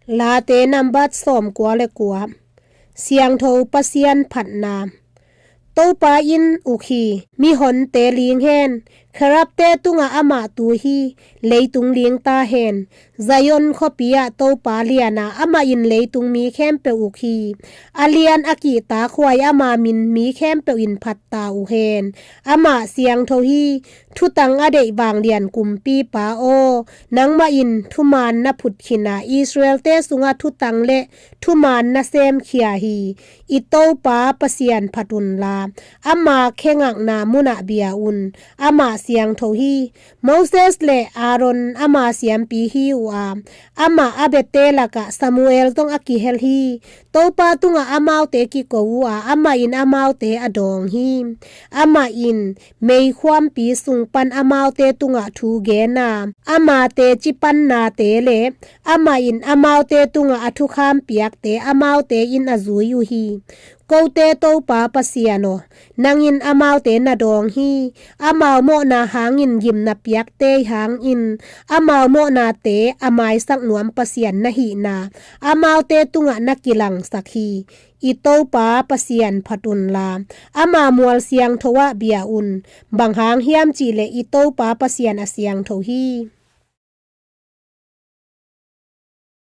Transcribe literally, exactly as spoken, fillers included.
Late nambat sawmkua le kua. Siangtho Pasian phatna. Topa in uk hi, mihonte ling hen, kherubte tungah amah tu hi, leitung ling ta hen. Zion khuapi ah Topa lian a, amah in leitung mi khempeuh uk hi. A lian a kihtakhuai ama min mi khempeuh in phat ta uh hen. Amah siangtho hi. Thutang a deih vanglian kumpipa aw, nangmah in thuman na phut khin a, Israelte sungah thutang le thuman na semkhia hi. I Topa Pasian phat unla, ama khe ngakna munah bia un. Amah siangtho hi. Moses le Aaron ama siampi hi uh a, amah a biate lakah Samuel zong a kihel hi. Topa tungah amaute kiko uh a, amah in amaute a dawng hi. Amah in meikhuampi sung pan amaute tungah thu gen a, ama teci pannate le amah in amaute tungah a thukham piakte amaute in a zui uh hi. Kote Topa Pasian aw, nang in amaute na dawng hi. Amau mawhna hangin gim na piakte hangin, amau mawhnate a maisak nuam Pasian na hihna amaute tungah na kilangsak hi. I Topa Pasian phat unla, ama mual siangtho ah bia un. Bang hang hiam cihleh i Topa Pasian a siangtho hi.